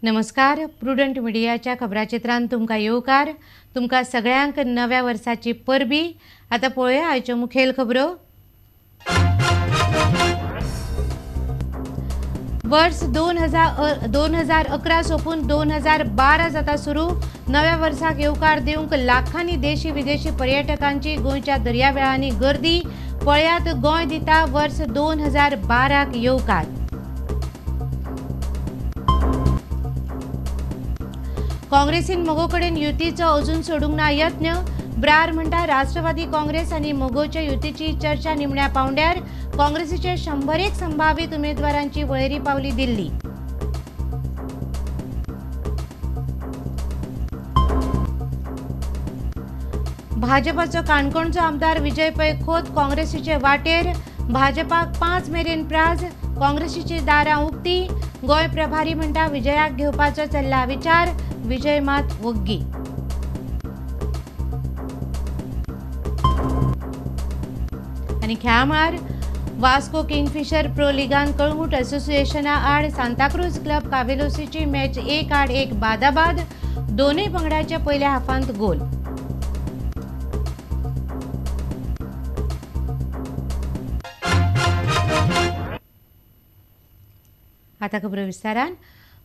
नमस्कार, प्रुडंट मिडियाच्या खबराचित्रान तुमकां येवकार। तुमकां सगळ्यांक नव्या वर्साची परबी। आतां पळोवया आयच्यो मुखेल खबरो। वर्स 2011 सोंपून 2012 जाता सुरू। नव्या वर्साक येवकार दिवंक लाखांनी देशी विदेशी पर्यटकांची गोंयच्या दर्यावेळांनी गर्दी। पळयात गोंय दिता वर्स 2012 येवकार। काँग्रेसीन मगो कडेन युतीचो अजून सोडूंक ना यत्न। ब्रार म्हणटा राष्ट्रवादी काँग्रेस आनी मगोच्या युतीची चर्चा निमण्या पावंड्यार। काँग्रेसीचे 101 संभावित उमेदवारांची वळेरी पावली दिल्ली। भाजपाचो काणकोणचो आमदार विजय पै खोत काँग्रेसीचे वाटेर। भाजपाक 5 मेरेन प्राज, काँग्रेसीची दारां उक्ती। गोंय प्रभारी म्हणटा विजयाक घेवपाचो चल्ला विचार, विजय मात वग्गी। आनी खेळामळार वास्को किंगफिशर प्रो लिगान कळंगूट असोसिएशना आड सांताक्रूज क्लब कावेलोसीची मॅच 1-1 बादाबाद। दोनूय पंगडाच्या पयल्या हाफांत गोल। आतां खबरो विस्तारान।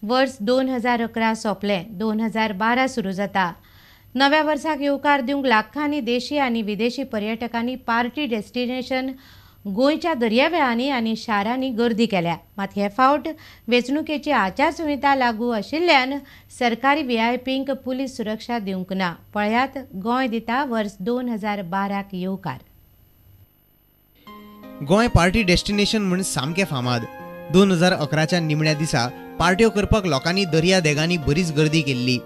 वर्स 2011 सोंपलें, 2012 सुरू जाता। नव्या वर्साक येवकार दिवंक लाखांनी देशी आनी विदेशी पर्यटकांनी पार्टी डेस्टिनेशन गोंयच्या दर्यावेळांनी आनी शारांनी गर्दी केल्या। मात हे फावट वेंचणुकेची आचारसंहिता लागू आशिल्ल्यान सरकारी व्हीआयपींक पुलीस सुरक्षा दिवंक ना। पळयात गोंय दिता वर्स 2012 येवकार। गोंय पार्टी डेस्टिनेशन म्हूण सामकें फामाद। 2011च्या निमण्या दिसा पार्ट्यो करपाक लोकांनी दर्या देगांनी बरीच गर्दी केल्ली।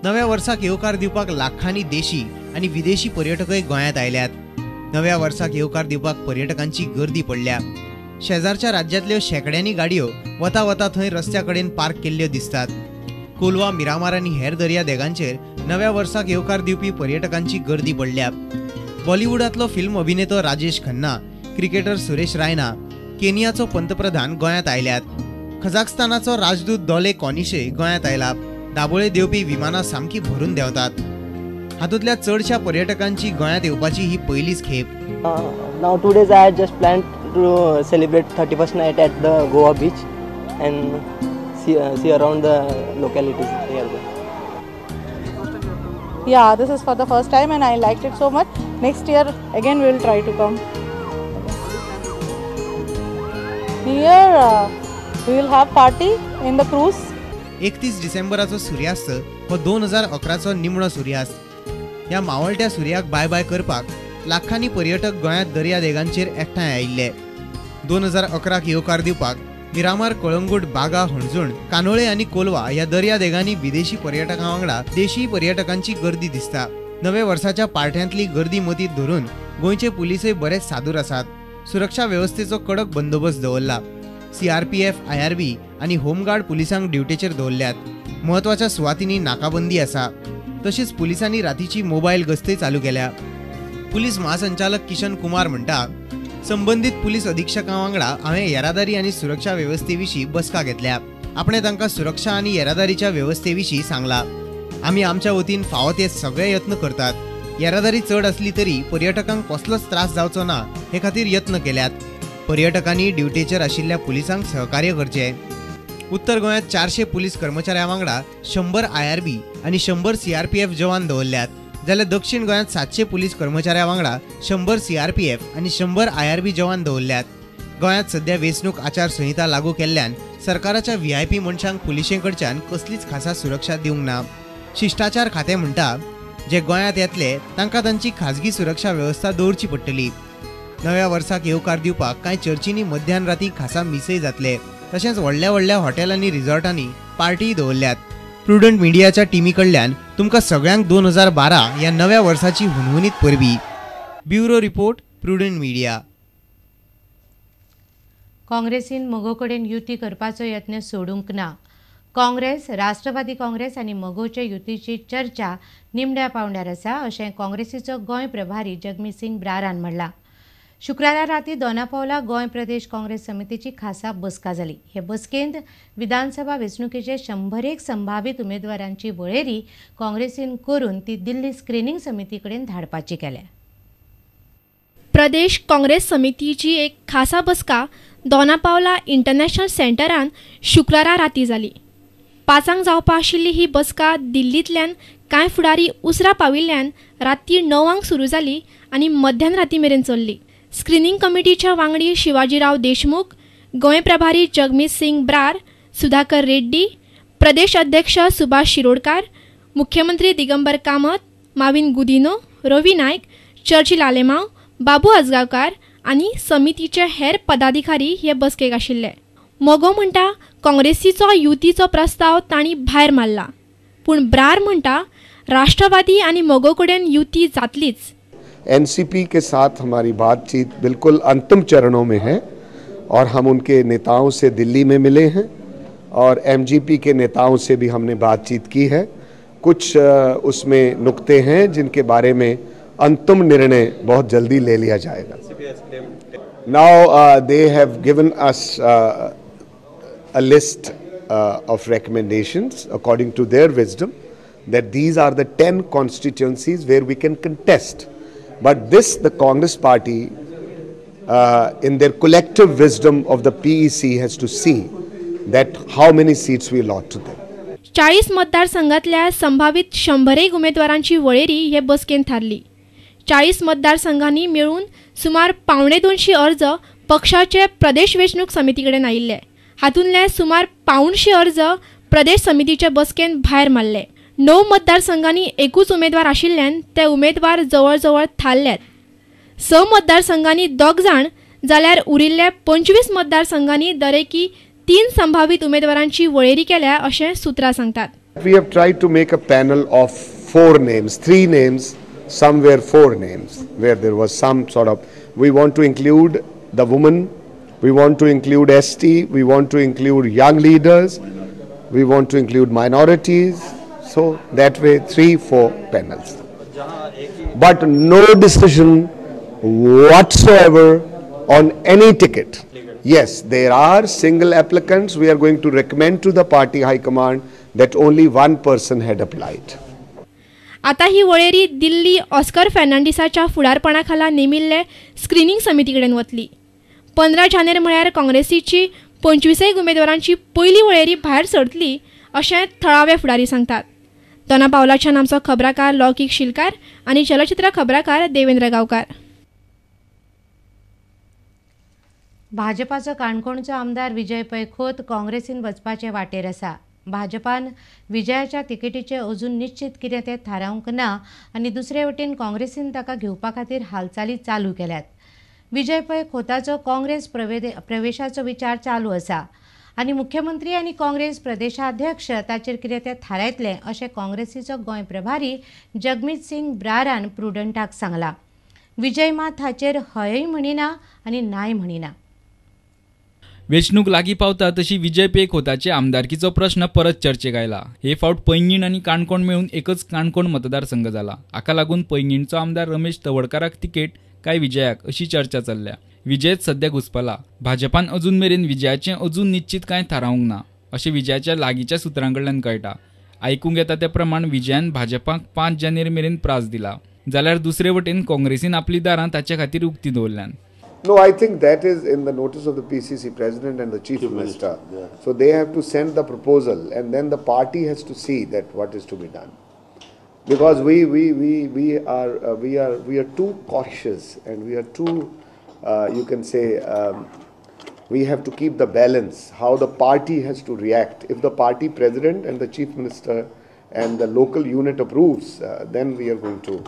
नव्या वर्साक येवकार दिवपाक लाखांनी देशी आनी विदेशी पर्यटकय गोंयांत आयल्यात। नव्या वर्साक येवकार दिवपाक पर्यटकांची गर्दी पडल्या। शेजारच्या राज्यांतल्यो शेंकड्यांनी गाडयो वता वता थंय रस्त्या कडेन पार्क केल्ल्यो दिसतात। कोलवा, मिरामार आनी हेर दर्या देगांचेर नव्या वर्साक येवकार दिवपी पर्यटकांची गर्दी पडल्या। बॉलिवूडांतलो फिल्म अभिनेतो राजेश खन्ना, क्रिकेटर सुरेश रायना, केनियाचो पंतप्रधान गोंयांत आयल्यात। कझाकस्तानाचो राजदूत दोले कॉनिशे गोंयांत आयला। दाबोळे देवपी विमानां सामकी भरून देंवतात। हातूंतल्या चडशा पर्यटकांची गोंयांत येवपाची ही पयलीच खेप। Now 2 days I had just planned to celebrate 31st night at the Goa beach and see around the localities nearby. Yeah, this is for the first time and I liked it so much. Next year again we will try to come. Here we will have party in the cruise. 31 डिसेंबराचो सूर्यास्त हो 2011चो निमणो सूर्यास्त। ह्या मावळट्या सुर्याक बाय बाय करपाक लाखांनी पर्यटक गोंयांत दर्या देगांचेर एकठांय आयिल्ले। 2011क येवकार दिवपाक मिरामार, कळंगूट, बागा, हणजूण, कानोळे आनी कोलवा ह्या दर्या देगांनी विदेशी पर्यटकां वांगडा देशी पर्यटकांची गर्दी दिसता। नव्या वर्साच्या पार्ट्यांतली गर्दी मतींत धरून गोंयचे पुलिसय बरेच सादूर आसात। सुरक्षा वेवस्थेचो कडक बंदोबस्त दवरला। सीआरपीएफ, आयआरबी आनी होमगार्ड पुलिसांक ड्युटेचेर दवरल्यात। म्हत्वाच्या सुवातींनी नाकाबंदी आसा। तशीच पुलिसांनी रातीची मोबायल गस्तय चालू केल्या। पुलीस महासंचालक किशन कुमार म्हणटा, संबंदीत पुलीस अधीक्षकां वांगडा हांवें येरादारी आनी सुरक्षा वेवस्थे विशीं बसका घेतल्या। आपणें तांकां सुरक्षा आनी येरादारीच्या वेवस्थे विशीं सांगला। आमी आमच्या वतीन फावो ते सगळे यत्न करतात। येरादारी चड आसली तरी पर्यटकांक कसलोच त्रास जावचो ना हे खातीर यत्न केल्यात। पर्यटकांनी ड्युटेचेर आशिल्ल्या पुलिसांक सहकार्य करचें। उत्तर गोंयांत 400 पुलीस कर्मचाऱ्यां वांगडा 100 आयआरबी आनी 100 सीआरपीएफ जवान दवरल्यात, जाल्यार दक्षिण गोंयांत 700 पुलीस कर्मचाऱ्यां वांगडा 100 सीआरपीएफ आनी 100 आयआरबी जवान दवरल्यात। गोंयांत सध्या वेंचणूक आचारसंहिता लागू केल्ल्यान सरकाराच्या व्हीआयपी मनशांक पुलिशे कडच्यान कसलीच खासा सुरक्षा दिवंक ना। शिश्टाचार खातें म्हणटा, जे गोंयांत येतले तांकां तांची खाजगी सुरक्षा वेवस्था दवरची पडटली. नव्या वर्साक येवकार दिवपाक कांय चर्चींनी मध्यान राती खासा मिसय जातले. तशेंच व्हडल्या व्हडल्या हॉटेलांनी रिसॉर्टांनी पार्टीय दवरल्यात. प्रुडंट मिडियाच्या टिमी कडल्यान तुमकां सगळ्यांक 2012 ह्या नव्या वर्साची हुनहुनीत परबी. Bureau report, Prudent Media. काँग्रेसीन मगो कडेन युती करपाचो यत्न सोडूंक ना. काँग्रेस, राष्ट्रवादी काँग्रेस आनी मगोचे युतीची चर्चा निमण्या पावंड्यार आसा अशें काँग्रेसीचो गोंय प्रभारी जगमीत सिंग ब्रारान म्हणलां. शुक्रारा राती दोनापावला गोंय प्रदेश काँग्रेस समितीची खासा बसका जाली. हे बसकेंत विधानसभा वेंचणुकेचे 101 संभावीत उमेदवारांची वळेरी काँग्रेसीन करून ती दिल्ली स्क्रिनींग समिती कडेन धाडपाची केल्या. प्रदेश काँग्रेस समितीची एक खासा बसका दोनापावला इंटरनॅशनल सेंटरान शुक्रारा राती जाली. 5 जावपा आशिल्ली ही बसका दिल्लींतल्यान कांय फुडारी उसरा पाविल्ल्यान राती 9 सुरू जाली आनी मध्यान राती मेरेन चल्ली. स्क्रिनींग कमिटीच्या वांगडी शिवाजीराव देशमुख, गोंय प्रभारी जगमीत सिंग ब्रार, सुधाकर रेड्डी, प्रदेश अध्यक्ष सुभाष शिरोडकार, मुख्यमंत्री दिगंबर कामत, माविन गुदिनो, रवी नायक, चर्चिल आलेमाव, बाबू आजगांवकार आनी समितीचे हेर पदाधिकारी हे बसकेक आशिल्ले. मगो म्हणटा काँग्रेसीचो युतीचो प्रस्ताव तांणी भायर मारला, पूण ब्रार म्हणटा राष्ट्रवादी आनी मगो कडेन युती जातलीच. एनसीपी के साथ हमारी बातचीत बिल्कुल अंतिम चरणों में है और हम उनके नेताओं से दिल्ली में मिले हैं और एमजीपी के नेताओं से भी हमने बातचीत की है. कुछ उसमें नुक्ते हैं जिनके बारे में अंतिम निर्णय बहुत जल्दी ले लिया जाएगा. Now they have given us a list of recommendations according to their wisdom that these are the 10 constituencies where we can contest. But this, the Congress party, in their collective wisdom of the PEC, has to see that how many seats we allot to them. 40 मतदारसंघातल्या संभावित 101 उमेदवारांची वळेरी हे बसकेन थारली. 40 मतदारसंघांनी मेळून सुमार 175 अर्ज पक्षाचे प्रदेश वेंचणूक समिती कडेन आयिल्ले. हातूंतले सुमार 175 अर्ज प्रदेश समितीचे बसकेन भायर मारले. 9 मतदारसंघांनी एकूच उमेदवार आशिल्ल्यान ते उमेदवार जवळजवळ थारल्यात. 6 मतदारसंघांनी 2 जाण जाल्यार उरिल्ल्या 25 मतदारसंघांनी दरेकी 3 संभावित उमेदवारांची वळेरी केल्या अशें सूत्रां सांगतात. We have tried to make a panel of 4 names, 3 names, somewhere 4 names, where there was some sort of, we want to include the women, we want to include ST, we want to include young leaders, we want to include minorities. So that way 3-4 panels. But no decision whatsoever on any ticket. Yes, there are single applicants. We are going to recommend to the party high command that only one person had applied. आता ही वळेरी दिल्ली Oscar फर्नांडिसाच्या फुडारपणाखाला नेमिल्ले screening समिती कडेन वतली. 15 जानेर म्हळ्यार काँग्रेसीची 25 उमेदवारांची पयली वळेरी भायर सरतली अशें थळावे फुडारी सांगतात. दोनापावलाच्यान आमचो खबराकार लौकीक शिलकार आनी चलचित्र खबराकार देवेंद्र गांवकार. भाजपाचो काणकोणचो आमदार विजय पै खोत काँग्रेसीन वचपाचे वाटेर आसा. भाजपान विजयाच्या तिकेटीचे अजून निश्चित कितें तें थारावंक ना आनी दुसरे वटेन काँग्रेसीन ताका घेवपा खातीर हालचाली चालू केल्यात. विजय पै खोताचो काँग्रेस प्रवेशाचो विचार चालू आसा आनी मुख्यमंत्री आनी काँग्रेस प्रदेशाध्यक्ष ताचेर कितें तें थारायतले अशें काँग्रेसीचो गोंय प्रभारी जगमीत सिंग ब्रारान प्रुडंटाक सांगलां. विजय मात हाचेर हयय म्हणिना आनी नाय म्हणिना. वेंचणूक लागीं पावता तशी विजय पै खोताचे आमदारकीचो प्रश्न परत चर्चेक आयला. हे फावट पैंगीण आनी काणकोण मेळून एकच काणकोण मतदारसंघ जाला. हाका लागून पैंगीणचो आमदार रमेश तवडकाराक तिकेट काय विजयाक अशी चर्चा चल्ल्या. विजयच सध्या घुसपला. भाजपान अजून मेरेन विजयाचें अजून निश्चित कांय थारावंक ना अशें विजयाच्या लागींच्या सुत्रां कडल्यान कळटा. आयकूंक येता ते प्रमाण विजयान भाजपाक 5 जानेर मेरेन प्रास दिला, जाल्यार दुसरे वटेन काँग्रेसीन आपली दारां ताचे खातीर उक्ती दवरल्यान. No, I think that is in the notice of the PCC president and the chief minister. Yeah. So they have to send the proposal and then the party has to see that what is to be done. Because we are too cautious and we are too you can say we have to keep the balance how the party has to react. If the party president and the chief minister and the local unit approves, then we are going to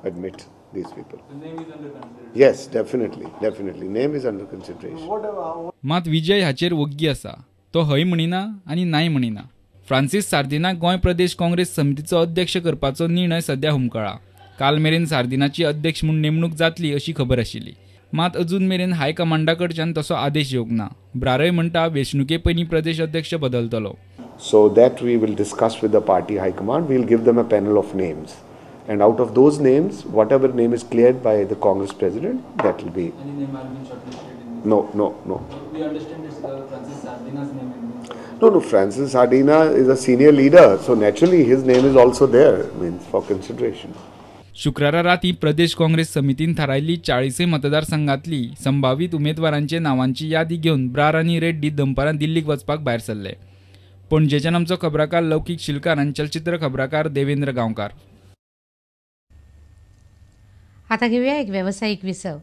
admit these people. The name is under consideration. Yes, definitely, definitely. Name is under consideration. मात विजय हाचेर वग्गी आसा. तो हय म्हणिना आनी नाय म्हणिना. Francis सार्दिनाक Goa Pradesh Congress समितीचो अध्यक्ष करपाचो निर्णय सध्या हुमकळा. काल मेरेन सार्दिनाची अध्यक्ष म्हूण नेमणूक जातली अशी खबर आशिल्ली. मात अजून मेरेन हायकमांडा कडच्यान तसो आदेश येवंक ना. ब्रारय म्हणटा वेंचणुके पयलीं प्रदेश अध्यक्ष बदलतलो. So that we will discuss with the party high command. We will give them a panel of names, and out of those names, whatever name is cleared by the Congress president, that will be. Any name has been shortlisted in this? No, no, no. We understand it's Francis Sardinha's name. No, no, Francis Sardinha is a senior leader, so naturally his name is also there, means for consideration. शुक्रारा राती प्रदेश काँग्रेस समितीन थारायल्ली 40 मतदारसंघातली संभावीत उमेदवारांचे नावांची यादी घेवन ब्रार आनी रेड्डी दनपारां दिल्लीक वचपाक भायर सरले. पणजेच्यान आमचो खबराकार लौकीक शिलकार आनी चलचित्र खबराकार देवेंद्र गांवकार. आता घेऊया एक व्यावसायिक विसव.